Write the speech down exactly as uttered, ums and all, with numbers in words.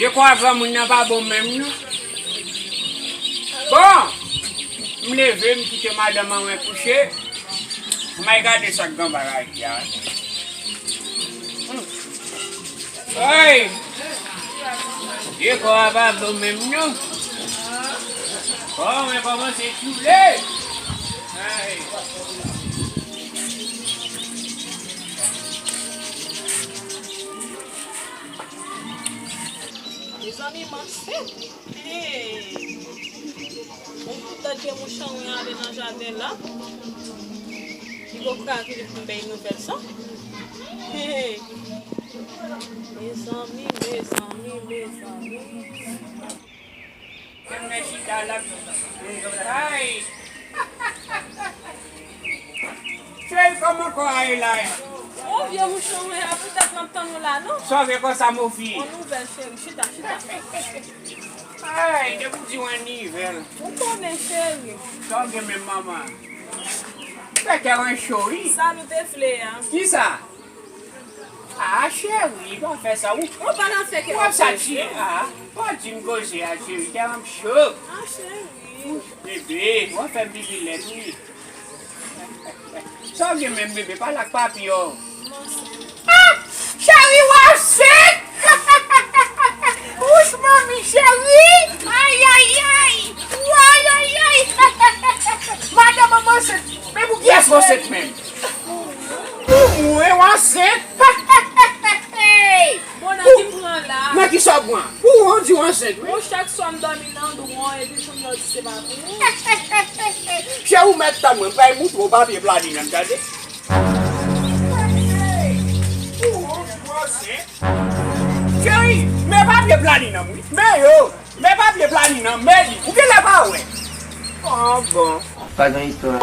Dekwa granmoun nan pa bon menm non. Bon, m leve, m kite madanm mwen kouche. M al gade sa k gen bagay ki a. Hmm. Ay! Dekwa pa bon menm non. Bon, mwen kòmanse tchoule. Ay! Mezanmi, m ansent. Hey! Yon kout tèt vye mouch anwen ale nan jaden la. Li poko ka vini pou m bay nouvèl sa. Hey! Mezanmi, mezanmi, mezanmi. Mwen chita la. Ay! Cheri, kòman kò a ye la? Yon vye mouch anwen a, poutèt m ap tann ou la, non? Sa w gen konsa, mon fi? Yon nouvèl, cheri. Chita, chita. Ay, depi w di yon nivèl. Ou konnen, cheri. Sa w gen menm, manman? Fè kè mwen cho, wi. Sa nou te vle a. Kisa? Ah, cheri, pa fè sa. Ou, ou pa nan fè kè w ap sa di, ah, pa di m koze a, cheri, kè m cho. Ah, cheri. Bebe, w ap fè m pipi lèd, wi. Sa w gen menm, bebe? Pale ak papi w. Ah! Cheri, w ansent! Wouch, manmi, cheri! Ay, ay, ay! Ay, ay, ay! Madanm, m ansent! Men pou kiyès w ansent menm? Pou mwen, w ansent? Bon, nan ki pran la? Nan ki sa w pran? Pou ou, di w ansent, wi. Bon, chak swa m dòmi nan dwon, epi fanmi yo di se pa pou ou. Cheri, ou mèt tann mwen, m pral moutre w papye planin an, tande. Pou ou, di w ansent. Cheri, men papye planin an, wi. Men yo, men papye planin an, men li. Ou genlè pa wè. Ah, bon. Pa gen istwa.